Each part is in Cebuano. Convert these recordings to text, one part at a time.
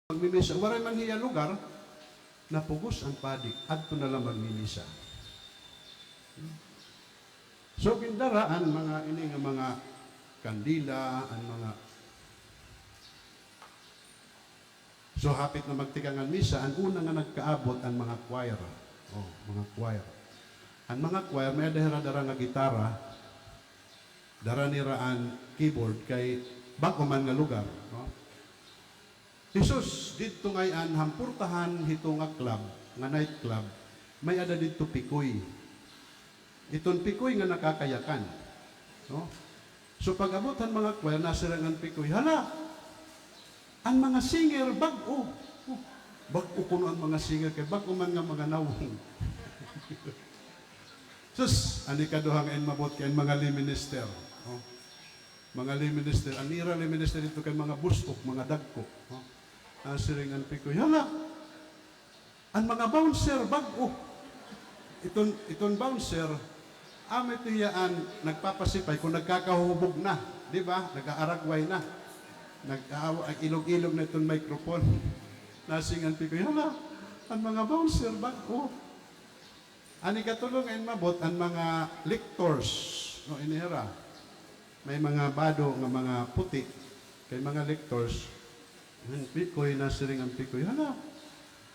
Magmimisa. Waray man hiya lugar, napugos ang padi, adto na lang magmimisa. So gindara ang mga ini nga mga kandila, ang mga. So hapit na magtikang ang misa, ang una nga nagkaabot ang mga choir. Oh, mga choir. Ang mga choir may dara nga gitara, dara nira ang keyboard kay bag-o man nga lugar, no? Jesus, didto ngayan hampurtahan hito nga club, nga night club, may ada didto pikoy. Iton pikoy nga nakakayakan. No? So pag abutan mga choir, nasirangan pikoy, hala, ang mga singer bag-o. Oh, bag-o kuno ang mga singer kay bag-o man nga mga nawong. Sus, ani kaduha nga mabot kay ang mga lay minister. Oh. Mga lay minister, ang ira lay minister dito kay mga busok, mga dagko. Oh. Ang siringan pikoy, hala, ang mga bouncer bag-o. Iton bouncer, amo ito hiyaan nagpapasipay kung nagkakahubog na, di ba? Nag-aaragway na. Nag-aawa, ilog-ilog na itong microphone. Nasingan pikoy, hala, ang mga bouncer bag-o. Ani katulong ay mabot ang mga lictors, no, inihira. May mga bado nga mga puti kay mga lictors. Ang pikoy, nasiring ang pikoy, hala,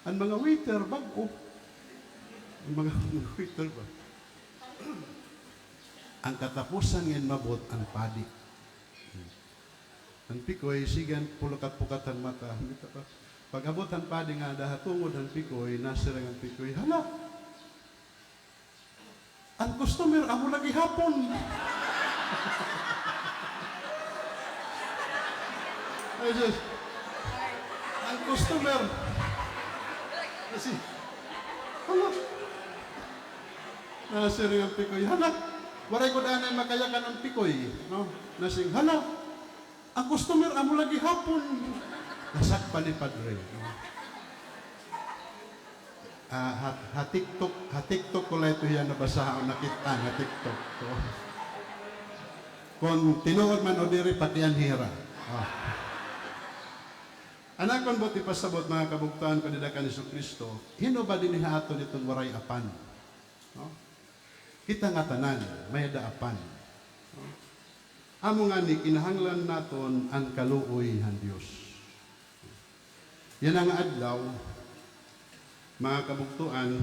ang mga waiter bag-o. Ang mga waiter ba? Ang katapusan ngayon mabot ang padi. Ang pikoy, sigan pulukat-pukat ang mata. Pag abot ang padi nga dahatungod ang pikoy, nasirang ang pikoy, hala, ang customer amo lagi hapon. Ay, Diyos. Ang customer. Kasi, hala. Nasirang ang pikoy, hala. Waray ko daan makayakan ang pikoy. No? Nasing, hala. Ang customer amo lagi hapon. Nasakpan ni Padre. No? Ah, ha, ha TikTok, ha TikTok ko lang ito yan nabasa o nakita ha TikTok. So, kung tinuod man o diri pati ang hira. Ah. Anak kon buti pasabot, mga kabugtuan ko nila kan Kristo, hino ba din aton itong waray apan? No? Kita nga tanan, may apan. No? Amo nga ni kinahanglan naton ang kaluoy han Dios. Yan ang adlaw, mga kabugtuan,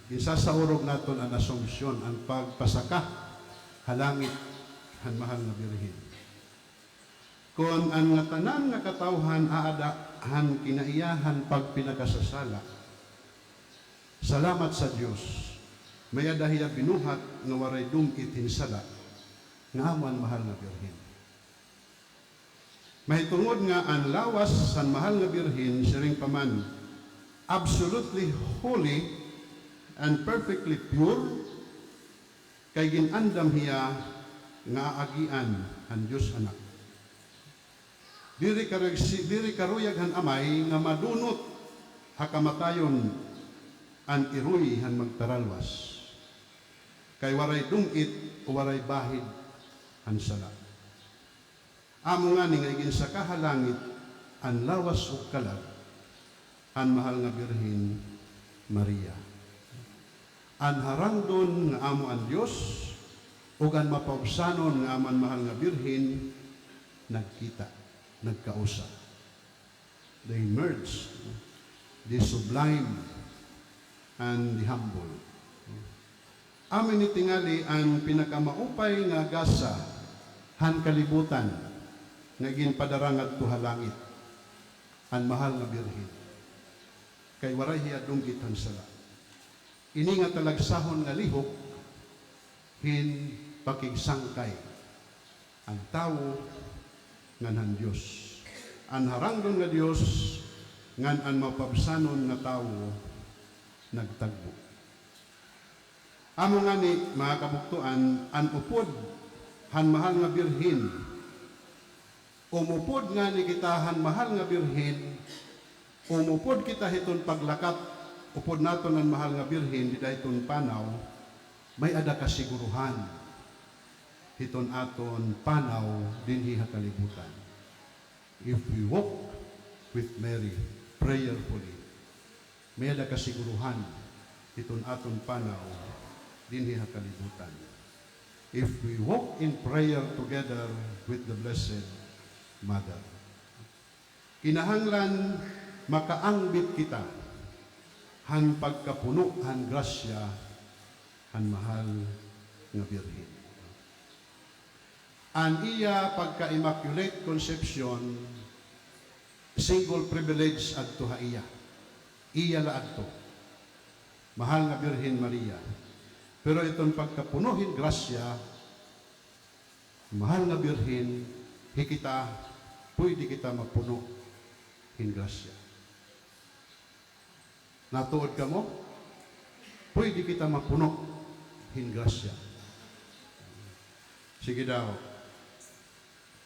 isasaurog naton ang Assumption, ang pagpasaka halangit han mahal nga Birhen. Kung ang nga tanan nga katawhan aada han kinaiyahan pag pinakasasala, salamat sa Dios, may adahiya binuhat nga waray dumit hinsala, nga amo ang mahal nga Birhen. Mahitungod nga ang lawas san mahal nga Birhen siring paman absolutely holy and perfectly pure kay ginandam hiya nga aagian han Dios Anak. Diri karuyag han Amay nga madunot hakamatayon an iruy han magtaralwas. Kay waray dumit o waray bahid han sala. Amo nga ni nga ginsaka halangit ang lawas ug kalag han mahal nga Birhen Maria. Ang harangdon nga amo ang Dios ug ang mapaubsanon nga amo ang mahal nga Birhen nagkita, nagkausa. They merged, the sublime and the humble. Amin ni tingali ang pinakamaupay nga gasa han kalibutan nga ginpadara ngadto ha langit ang mahal nga Birhen. Kay waray hiya dumit han sala. Ini nga talagsahon nga lihok hin pakigsangkay ang tawo ngan han Dios. Ang harangdon nga Dios ngan ang mapabsanon nga tawo nagtagbo. Amo nga ni, mga kabugtuan, ang upod han mahal nga Birhen. Umupod nga ni kita han mahal nga Birhen, umupod kita hiton paglakat, upod naton ang mahal nga Birhen, di hiton panaw, may ada kasiguruhan hiton aton panaw dinhi ha kalibutan. If we walk with Mary prayerfully. May da kasiguruhan iton aton panaw dinhi ha kalibutan, if we walk in prayer together with the Blessed Mother. Kinahanglan makaangbit kita han pagkapuno han grasya han mahal nga Birhen. Ang iya pagka-Immaculate Conception, single privilege adto ha iya. Iya la adto. Mahal nga Birhen Maria. Pero itong pagkapuno hin grasya, mahal nga Birhen, hikita, pwede kita mapuno hin grasya. Natuod ka mo? Pwede kita mapuno hin grasya. Sige daw.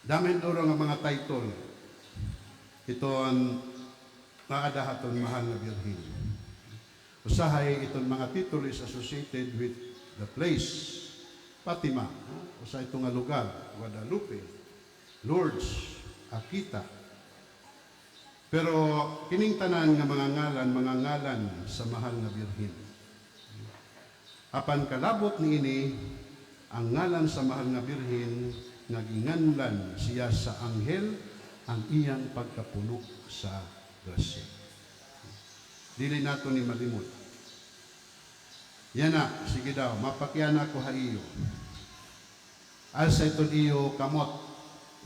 Damin uro nga mga title. Ito ang maadahaton mahal nga Birhen. Usahay itong mga titulo is associated with the place, Fatima, no? Usa ito nga lugar, Guadalupe, Lourdes, Akita. Pero kining tanan nga mga ngalan sa mahal nga Birhen. Apan kalabot niini, ang ngalan sa mahal nga Birhen nga ginganlan siya sa anghel, ang iyang pagkapuno sa grasya. Dili nato ni malimot. Yan na, sige daw, mapakyana ko ha iyo. Alsa iton iyo kamot.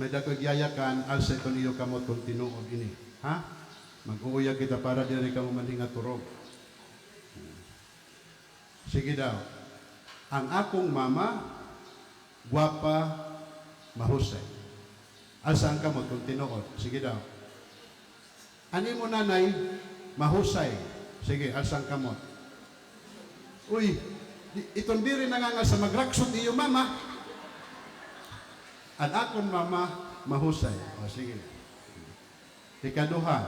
May dako'y giyayakan, alsa iton iyo kamot kung tinuod ini. Ha? Mag-uuyag kita para diri ka mo nga turog. Sige daw. Ang akong mama, gwapa, mahusay. Alsa ang kamot kung tinuod. Sige daw. Ani mo nanay, mahusay. Sige, alsa ang kamot. Uy, iton diri na nga sa magraksot iyo mama. Ang akong mama, mahusay. O sige. Ikaduha,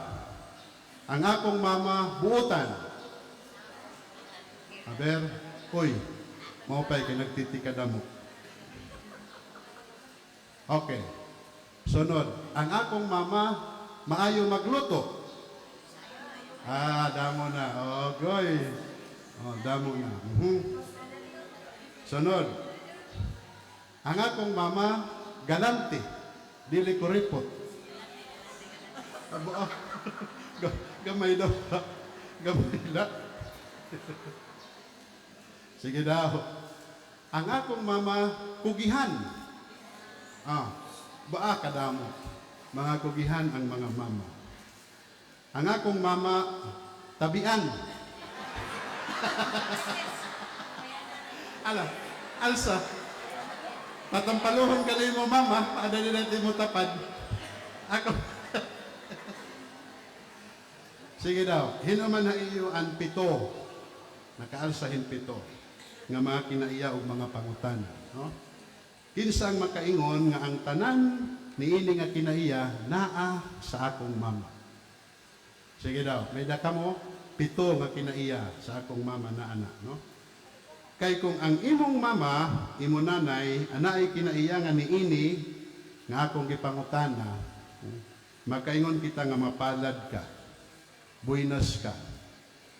ang akong mama, buotan. Aber, uy, mao pa'y kay nagtitikadamo. Okay. Sunod, ang akong mama, maayo magluto. Ah, damo na. Ogoy. Oh, damo na. Sunod. Ang akong mama, galante. Dili kuripot. Abo, ah. Gamay daw. Gamay la. Sige daw. Ang akong mama, kugihan. Ah, baa kadamo. Mga kugihan ang mga mama. Ang akong mama, tabian. Ala, alsa. Tatampaluhon ka na mo mama, ada din natin mo tapad. Ako. Sige daw, hinuman na iyo ang pito. Nakaalsa hin pito nga mga kinaiya og mga pangutana, no? Kinsa ang makaingon nga ang tanan niini nga kinaiya naa sa akong mama? Sige daw, may daka mo pito nga kinaiya sa akong mama na ana, no? Kay kung ang imong mama, imo nanay, anaay kinaiya nga niini nga akong gipangutana, makaingon kita nga mapalad ka, buenas ka.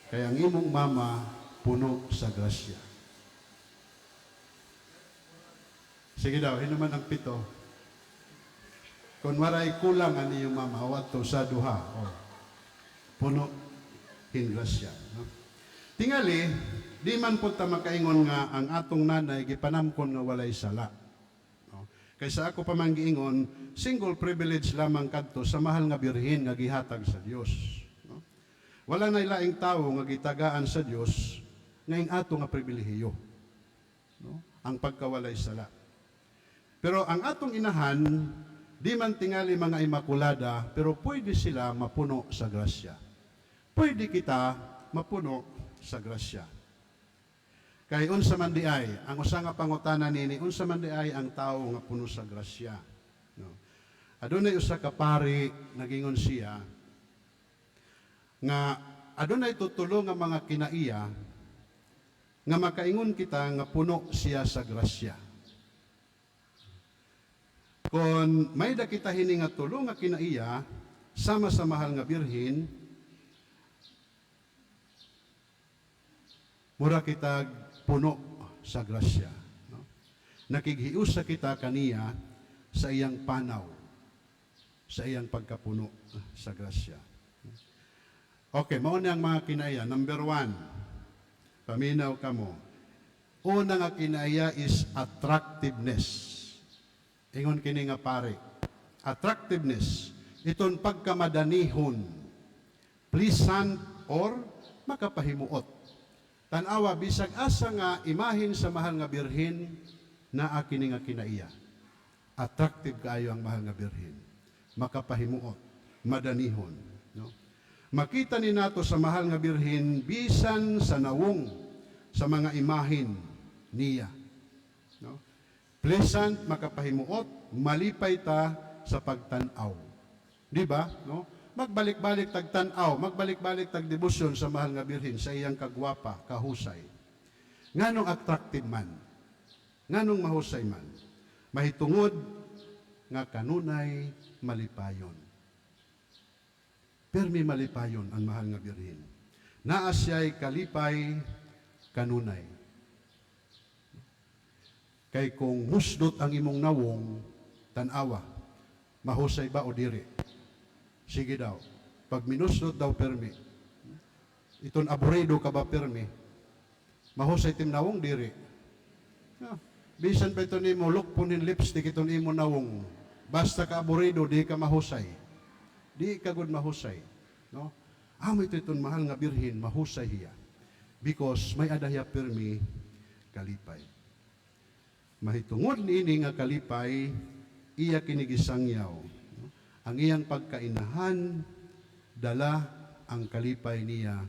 Kay ang imong mama puno sa grasya. Sige daw, hinuman ang pito. Kung waray kulang ang iyong mama, wato sa duha. Oh. Puno hin grasya. No? Tingali, di man po ta makaingon nga ang atong nanay gipanamkon nga walay sala. No? Kaysa ako pa man giingon, single privilege lamang kadto sa mahal nga Birhen nga gihatag sa Dios. No? Wala na laing tawo nga gitagaan sa Dios ngayon ato nga pribilehiyo. No? Ang pagkawalay sala. Pero ang atong inahan, di man tingali mga imakulada, pero pwede sila mapuno sa grasya. Pwede kita mapuno sa grasya. Kay unsa man di ay, ang usa nga pangutana nini, unsa man di ay ang tawo nga puno sa grasya. No? Adunay usa ka pari nagingon siya nga adunay tutulo nga mga kinaiya nga makaingon kita nga puno siya sa grasya. Kung may dakita hini nga tulo nga kinaiya Sama sa Mahal nga Birhen, mura kitag puno sa grasya. No? Nakighiusa kita kaniya sa iyang panaw, sa iyang pagkapuno sa grasya. Okay, mao ni ang mga kinaiya. Number 1, paminaw kamo. Una nga kinaiya is attractiveness. Ingon kini nga pare. Attractiveness. Iton pagkamadanihon, pleasant or makapahimuot. Tanawa, bisag asa nga imahin sa Mahal nga Birhen, naa kini nga kinaiya. Attractive kaayo ang Mahal nga Birhen. Makapahimuot, madanihon, no? Makita ni nato sa Mahal nga Birhen bisan sa nawong sa mga imahin niya. No? Pleasant, makapahimuot, malipay ta sa pagtan-aw. Di ba? No? Magbalik-balik tag tan-aw, magbalik-balik tag debosyon sa Mahal nga Birhen sa iyang kagwapa, kahusay. Nganong attractive man? Nganong mahusay man? Mahitungod nga kanunay malipayon. Permi malipayon ang Mahal nga Birhen. Naa siya'y kalipay kanunay. Kay kung musdot ang imong nawong, tanawa, mahusay ba o diri? Sige daw. Pag minusdot daw permi, iton aburido ka ba permi? Mahusay tim nawong diri. Ah, bisan pa ito nimo lukpon lipstick iton imo nawong. Basta ka aburido, di ka mahusay. Di ka gud mahusay. No? Amo ito iton Mahal nga Birhen, mahusay hiya. Because may adaya permi kalipay. Mahitungod niini nga kalipay, iya kinigisangyaw. No? Ang iyang pagkainahan, dala ang kalipay niya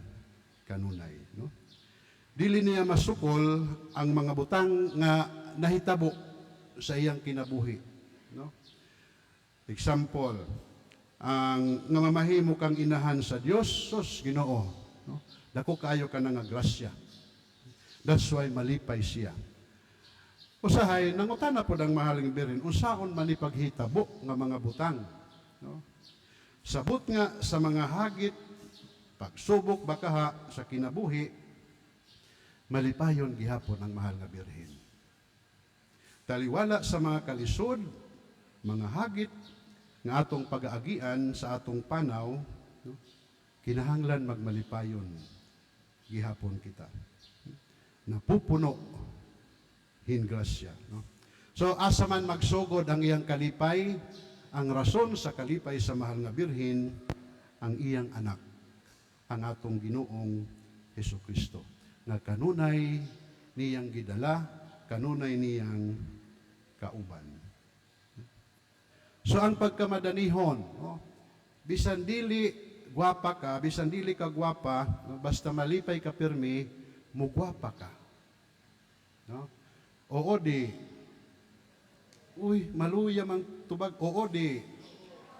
kanunay. No? Dili niya masukol ang mga butang nga nahitabo sa iyang kinabuhi. No? Example, ang nga mamahimo kang inahan sa Dios, sos Ginoo, no? Dako kaayo ka na nga grasya. That's why malipay siya. Usahay nangutana pod ang Mahal nga Birhen, unsaon man ni paghitabo nga mga butang, no? Sabot nga sa mga hagit, pagsubok bakaha sa kinabuhi, malipayon gihapon ang Mahal nga Birhen. Taliwala sa mga kalisod, mga hagit nga atong pag-aagian sa atong panaw, no? Kinahanglan magmalipayon gihapon kita. Napupuno hin grasya. No? So asa man magsugod ang iyang kalipay, ang rason sa kalipay sa Mahal nga Birhen, ang iyang anak, ang atong Ginoong Hesus Kristo, nga kanunay niyang gidala, kanunay niyang kauban. So ang pagkamadanihon, no? Bisan dili gwapa ka, bisan dili ka gwapa, no? Basta malipay ka pirmi, mugwapa ka. No? Oo di. Uy, maluya mang tubag. Oo di.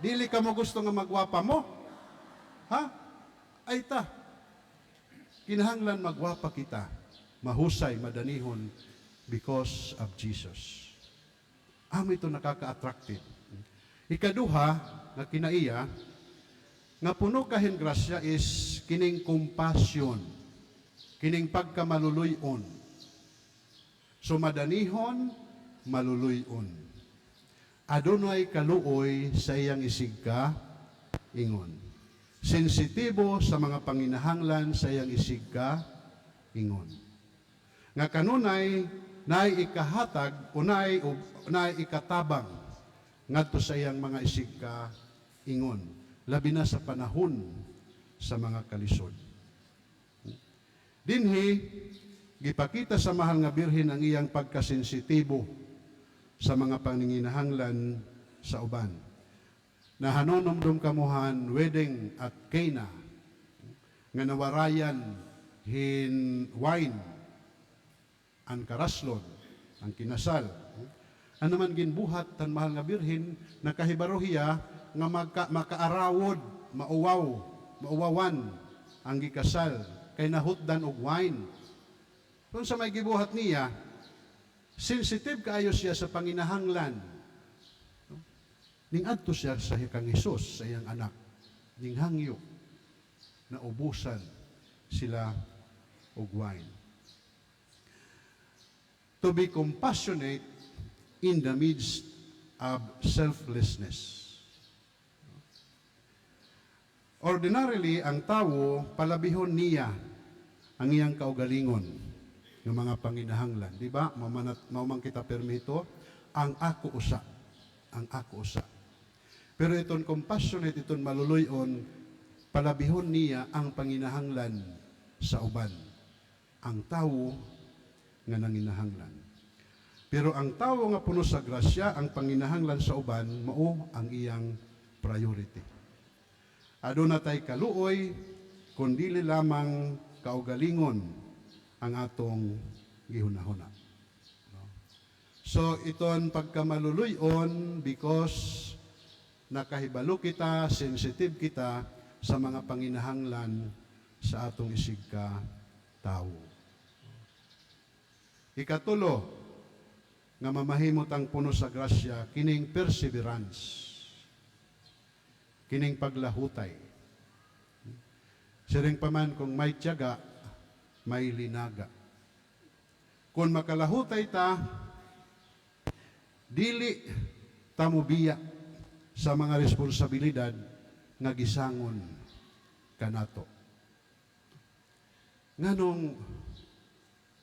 Dili ka mo gusto nga magwapa mo? Ha? Ay ta. Kinahanglan magwapa kita. Mahusay, madanihon because of Jesus. Amo ito nakaka-attractive. Ikaduha, nga kinaiya, nga puno kahin grasya is kining compassion, kining pagkamaluluyon. So madanihon, maluluyon. Adunay kaluoy sa iyang isigka ingon. Sensitibo sa mga panginahanglan sa iyang isigka ingon. Nga kanunay naay ikahatag o naay ikatabang ngadto sa iyang mga isigka ingon, labi na sa panahon sa mga kalisod. Dinhi gipakita sa Mahal nga Birhen ang iyang pagkasensitibo sa mga panginahanglan sa uban. Nahanumdum kamuhan wedding at Cana nga nawarayan hin wine ang karaslon, ang kinasal. Ano man ginbuhat tan Mahal nga Birhen, nakahibaro hiya nga makaarawod, mauwaw, mauwawan ang gikasal kay nahutdan og wine. Kung sa may gibuhat niya, sensitive kaayo siya sa panginahanglan. No? Ning adto siya sa kang Hesus, sa iyang anak. Ninghangyo na ubusan sila og wine. To be compassionate in the midst of selflessness. Ordinarily, ang tawo palabihon niya ang iyang kaugalingon ng mga panginahanglan. Di ba? Mamanat, mao man kita permito, ang ako usa. Ang ako usa. Pero iton compassionate, iton maluluyon, palabihon niya ang panginahanglan sa uban. Ang tawo nga nanginahanglan. Pero ang tawo nga puno sa grasya, ang panginahanglan sa uban, mao ang iyang priority. Aduna tay kaluoy, kun dili lamang kaugalingon ang atong gihunahuna. No? So iton pagkamaluluyon because nakahibalo kita, sensitive kita sa mga panginahanglan sa atong isig ka tawo. Ikatulo, nga mamahimot ang puno sa grasya, kining perseverance. Kining paglahutay. Siring pa man, kung may tiyaga, may linaga. Kung makalahutay ta, dili ta mobiya sa mga responsibilidad nga gisangon kanato. Nganong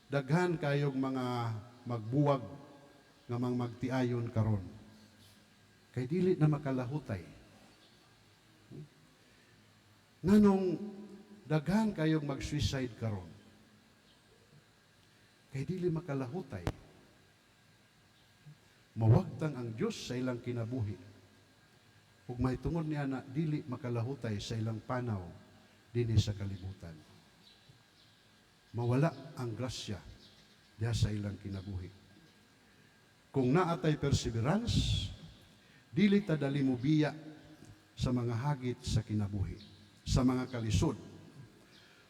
daghan kayog mga magbuwag nga mga magtiayon karon? Kay dili na makalahutay. Nganong daghan kayog mag-suicide karon? Kay dili makalahutay. Mawagtang ang Dios sa ilang kinabuhi. Ug mahitungod niya na dili makalahutay sa ilang panaw dinhi sa kalibutan. Mawala ang grasya diha sa ilang kinabuhi. Kung naa tay perseverance, dili ta dali mobiya sa mga hagit sa kinabuhi, sa mga kalisod.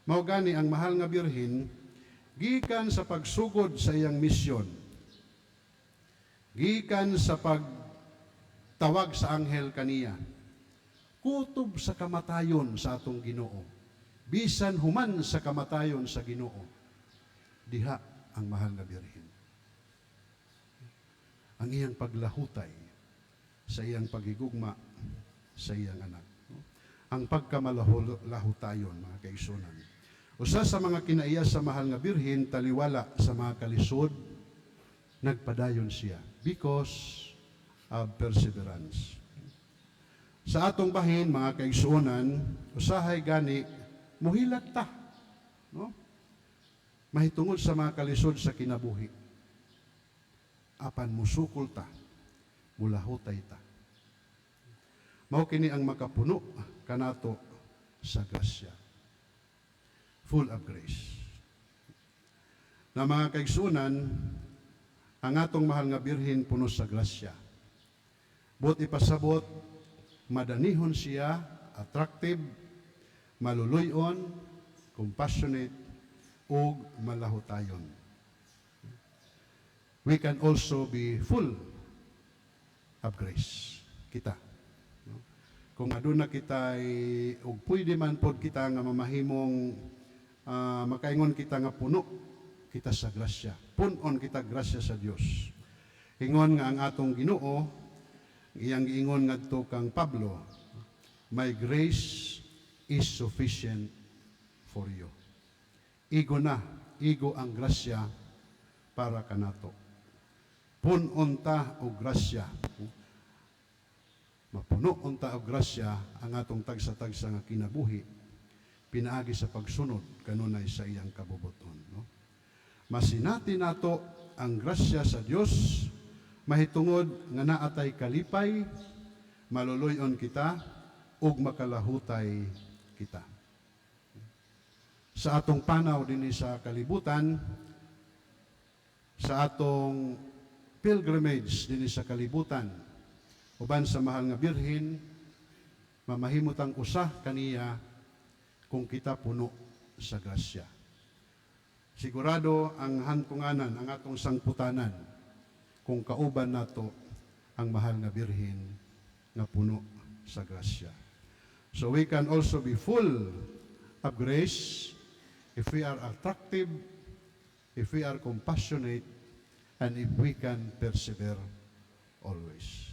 Mao gani ang mahal nga Birhen, gikan sa pagsugod sa iyang misyon, gikan sa pagtawag sa anghel kaniya, kutob sa kamatayon sa atong Ginoo, bisan human sa kamatayon sa Ginoo, diha ang mahal nga Birhen. Ang iyang paglahutay sa iyang paghigugma sa iyang anak. No? Ang pagkamalahutayon, mga kaigsuonan. Usa sa mga kinaiya sa mahal nga Birhen, taliwala sa mga kalisod, nagpadayon siya because of perseverance. Sa atong bahin, mga kaigsuonan, usahay gani muhilat ta, no? Mahitungod sa mga kalisod sa kinabuhi. Apan musukol ta, mulahutay ta. Mao kini ang makapuno kanato sa grasya. Full of grace. Na mga kaigsuonan, ang atong mahal nga Birhen puno sa grasya. Buot ipasabot, madanihon siya, attractive, maluluyon, compassionate, ug malahutayon. We can also be full of grace. Kita. No? Kung aduna kita ug pwede man pod kita nga mamahimong makaingon kita nga puno kita sa grasya. Punon kita grasya sa Dios. Ingon nga ang atong Ginoo, iyang giingon ngadto kang Pablo, "My grace is sufficient for you." Igo na, igo ang grasya para kanato. Punon ta og grasya. Mapuno unta og grasya ang atong tagsa-tagsa nga kinabuhi pinaagi sa pagsunod kanunay sa iyang kabubuton, no? Masinati nato ang grasya sa Dios mahitungod nga naa tay kalipay, maluluy-on kita ug makalahutay kita. Sa atong panaw dinhi sa kalibutan, sa atong pilgrimage dinhi sa kalibutan, uban sa mahal nga Birhen, mamahimot ang usa kaniya kung kita puno sa grasya. Sigurado ang hantunganan, ang atong sangputanan, kung kauban nato ang mahal nga Birhen nga puno sa grasya. So we can also be full of grace if we are attractive, if we are compassionate, and if we can persevere always.